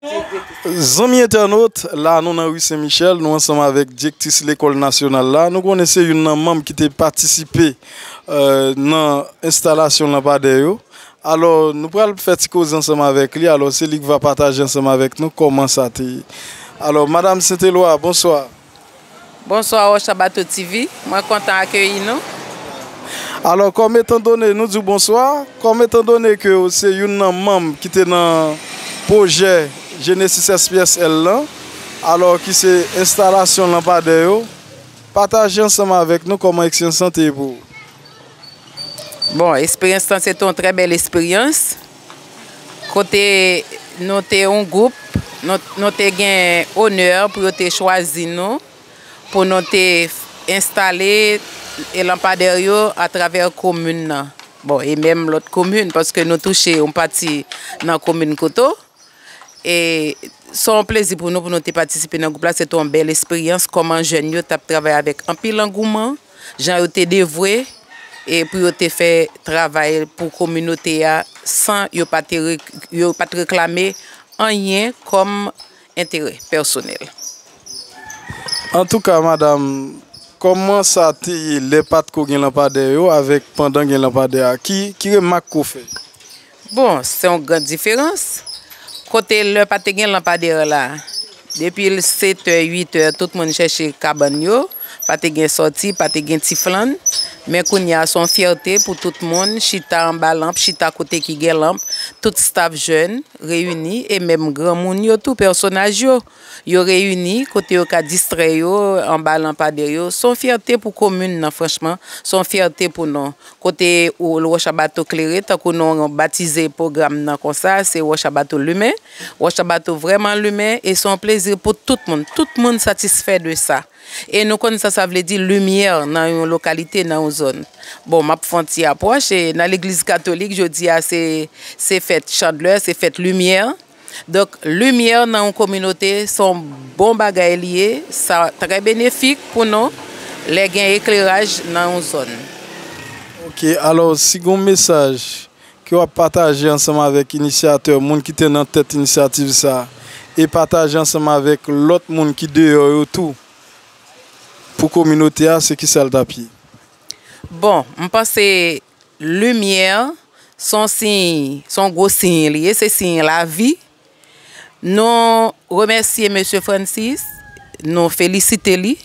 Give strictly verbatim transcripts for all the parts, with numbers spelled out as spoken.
Zanmi entènot, la nou nan ri Sen Michèl, nou ansanm avèk direktris lekòl nasyonal la. Nou konnen se youn nan manm ki te patisipe, eh, nan enstalasyon lanpadè yo. Alò, nou pral fè ti koze ansanm avèk li. Alò, se li ki va pataje ansanm avèk nou kòman sa te ye. Alò, Madam Sentelwa, bonswa. Bonswa, Wòch Abato T V. Mwen kontan akeyi nou. Alò, kòm etandone, nou di w bonswa, kòm etandone ke w se youn nan manm ki te nan pwojè Genesis S P S L lan, alò ki se enstalasyon lanpadè yo, pataje ansanm avèk nou kòman eksperyans lan te ye pou ou. Bon, eksperyans lan se te yon trè bèl eksperyans. Kote nou te yon gwoup, nou, nou te gen onè pou yo te chwazi nou, pou nou te f-, enstale e lanpadè yo atravè komin nan. Bon, e menm lòt komin, paske nou touche yon pati nan komin Koto. E se yon plezi pou nou, pou nou te patisipe nan gwoup la. Se te yon bèl eksperyans, kòman jèn yo t ap travay avèk anpil angouman, jan yo te devwe, e pou yo te fè travay pou kominote a san yo pa te re-, yo pa t reklame anyen kòm enterè pèsonèl. Antouka, madanm, kòman sa te ye lè pa t ko gen lanpadè yo avèk pandan gen lanpadè a? Ki, ki remak ke w fè? Bon, se yon gran diferans. Kote lè pa te gen lanpadè la, depi setè, uitè, tout moun chèche kabann yo, pa te gen sòti, pa te gen ti flann. Men kounye a, se yon fyète pou tout moun, chita anba lanp, chita kote ki gen lanp, tout staf jèn reyini, e menm granmoun yo tou, pèsonaj yo, yo reyini, kote yo ka distrè yo anba lanpadè yo. Se yon fyète pou komin nan, franchman, se yon fyète pou nou. Kote ou Wòch Abato klere, tankou nou batize pwogram nan konsa, se Wòch Abato limen. Wòch Abato vrèman limen e se yon plezi pou tout moun. Tout moun satisfè de sa. E nou konn sa sa vle di limyè nan yon lokalite, nan yon zòn. Bon, m ap fè yon ti apwòch, e nan legliz katolik, jodi a se, se fèt chandlè, se fèt limyè. Donk, limyè nan yon kominote, se yon bon bagay li ye, sa trè benefik pou nou, lè gen ekleraj nan yon zòn. Ok, alò, si gen yon mesaj ke w ap pataje ansanm avèk inisyatè, moun ki te nan tèt inisyativ sa a, e pataje ansanm avèk lòt moun ki deyò yo tou, pou kominote a, se kisa l t ap ye? Bon, m panse limyè, se yon siy, se yon gwo siy li ye, se siy lavi. Nou remèsye mesye Francis, nou felisite li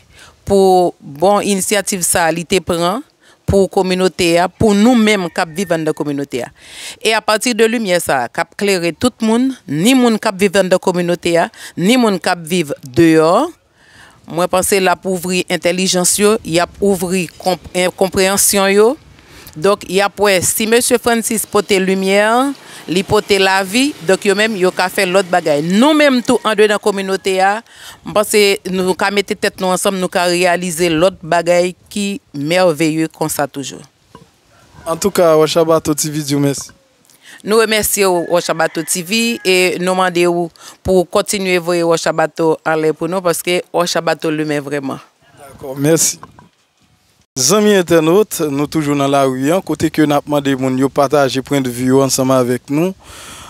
pou bon inisyativ sa a li te pran pou kominote a, pou nou menm k ap viv anndan kominote a. E apati de limyè sa a k ap klere tout moun, ni moun k ap viv anndan kominote a, ni moun k ap viv deyò, mwen panse l ap ouvri entèlijans yo, y ap ouvri konp-, en-, konpreyansyon yo. Donk, y ap wè si mesye Francis pote limyè, li pote lavi, donk yo menm, yo ka fè lòt bagay. Nou menm tou, andedan kominote a, m panse nou ka mete tèt nou ansanm, nou ka reyalize lòt bagay ki mèveye konsa toujou. Antouka, Wòch Abato T V di w mèsi. Nou remèsye w, Wòch Abato T V, e nou mande w pou w kontinye voye Wòch Abato anlè pou nou, paske Wòch Abato limen vrèman. Dakò, mèsi. Zanmi entènot, nou toujou nan lari an, kote ke n ap mande moun yo pataje pwendvi yo ansanm avèk nou,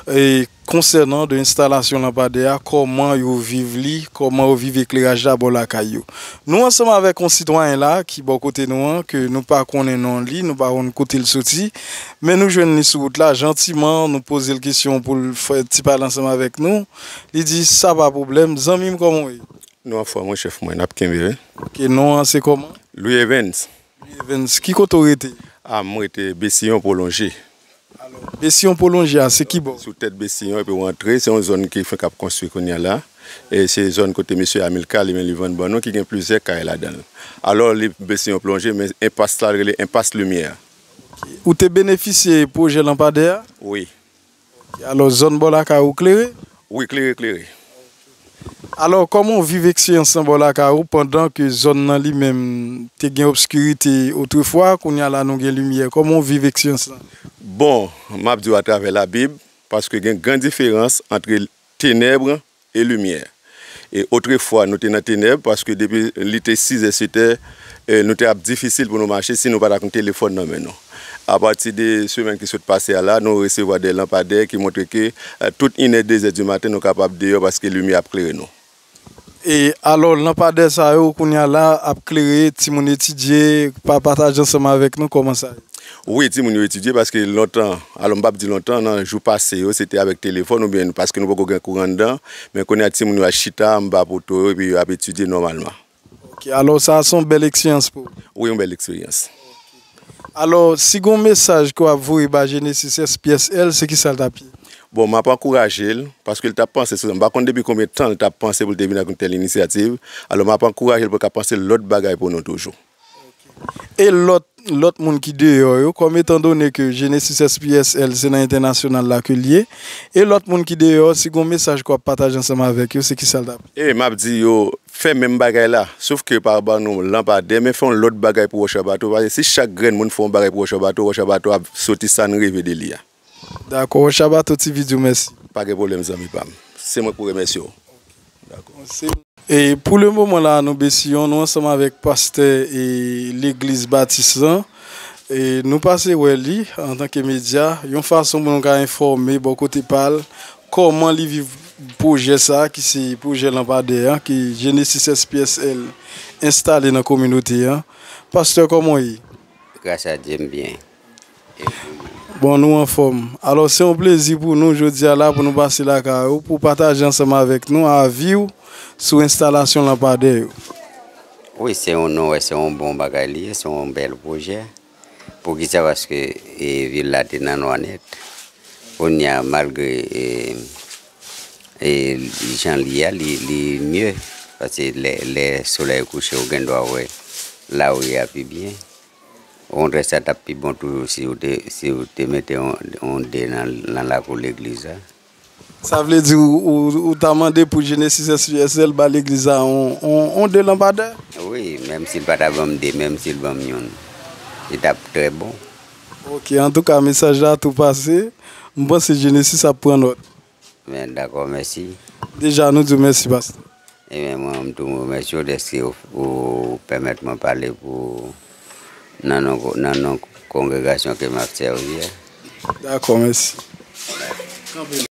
e konsènan de enstalasyon lanpadè a, kòman yo viv li, kòman yo viv ekleraj la bò lakay yo. Nou ansanm avèk yon sitwayen la ki bò kote nou an, ke nou pa konnen non li, nou pa konn kote l soti, men nou jwenn li sou wout la, jantiman, nou poze l kesyon pou l fè ti pale ansanm avèk nou. Li di, "Sa pa pwoblèm, zanmi m, kòman w ye?" Nou anfòm, wi, chèf mwen, n ap kenbe, wi. Ok, non an se kòman? Louis Evans. Louis Evans, ki kote w rete? A, m rete Besiyon Pwolonje. Alò, Besiyon Pwolonje a, se ki bò? Sou tèt Besiyon, epi w antre, se yon zòn ki fenk ap konstwi kounye a la. E se zòn kote mesye Amilcar, li menm, li vann ban nou, ki gen plizyè kay ladan l. Alò, li Besiyon Pwolonje, men enpas la, l rele Enpas Limyè. Ou te benefisye pwojè lanpadè a? Wi. Alò, zòn bò lakay ou klere? Wi, klere, klere. Alò, kòman w viv eksperyans lan bò lakay ou pandan ke zòn nan li menm te gen obskirite otrefwa, kounye a la nou gen limyè? Kòman w viv eksperyans lan? Bon, m ap di w atravè Labib, paske gen gran diferans ant tenèb e limyè. E otrefwa, nou te nan tenèb, paske depi li te sizè, setè, e nou te ap difisil pou nou mache si nou pa t ak yon telefòn nan men nou. Apati de semèn ki sot pase a la, nou resevwa de lanpadè ki montre ke, eh, tout inè, dezè di maten, nou kapab deyò paske limyè ap klere nou. E alò, lanpadè sa yo, kounye a la, ap klere, timoun etidye, pa pataje ansanm avèk nou kòman sa ye? Wi, timoun yo etidye paske lontan, alò, m p ap di lontan, nan jou pase yo, se te avèk telefòn oubyen paske nou poko gen kouran anndan, men kounye a timoun yo ap chita anba poto yo epi yo ap etidye nòmalman. Ok, alò, sa a se yon bèl eksperyans pou ou? Wi, yon bèl eksperyans. Alò, si gen yon mesaj ke w ap voye ba Genesis S P S L, se kisa l t ap ye? Bon, m ap ankouraje l, paske l t ap panse sou sa. M pa konn depi konbyen tan l t ap panse pou l te vin ak yon tèl inisyativ. Alò, m ap ankouraje l pou l ka panse lòt bagay pou nou toujou. E lòt, lòt moun ki deyò yo, kòm etan done ke Genesis S P S L se nan entènasyonal la ke l ye, e lòt moun ki deyò, si gen yon mesaj ke w ap pataje ansanm avèk yo, se kisa l t ap ye? E m ap di yo, fè menm bagay la, sof ke pa ban nou lanpadè, men fè yon lòt bagay pou Wòch a Bato, paske si chak grenn moun fè yon bagay pou Wòch a Bato, Wòch a Bato ap soti sa n reve de li a. Dakò, Wòch a Bato T V di w mèsi. Pa gen pwoblèm, zanmi pa m. Se mwen k pou remèsye w. Dakò. Se, e pou le moman la, nou Besiyon, nou ansanm avèk pastè e legliz batis lan. E nou pase wè li antanke medya, yon fason pou nou ka enfòme bò kote pa l, kòman li viv pwojè sa a, ki se pwojè lanpadè an, ke Genesis S P S L enstale nan kominote an. Pastè, kòman w ye? Gras a Dye, m byen. Bon, nou anfòm. Alò, se yon plezi pou nou jodi a la pou nou pase lakay ou, pou pataje ansanm avèk nou avi w sou enstalasyon lanpadè yo. Wi, se yon, nou wè, se yon bon bagay li ye, se yon bèl pwojè. Poukisa? Paske, e, vil la te nan nwa nèt. Kounye a, malgre, e, e, jan li ye a, li, li mye. Paske lè, lè solèy kouche, ou gen dwa wè la ou ye a pi byen. Okontrè, sa t ap pi bon toujou si w te, si w te mete yon, yon de nan, nan lakou legliz la. Sa vle di ou, ou, ou ta mande pou Genesis S P S L ba legliz la yon, yon, yon de lanpadè? Wi, menm si l pa ta ban m de, menm si l ban m youn, li t ap trè bon. Ok, antouka, mesaj la tou pase. M panse Genesis ap pran nòt. Men, dakò, mèsi. Deja, nou di w mèsi, pastè. Ebyen, mwen, m tou, m remèsye w dèske w, ou pèmèt mwen pale pou, nan non, nan non kongregasyon ke m ap sèvi a. Dakò, mèsi.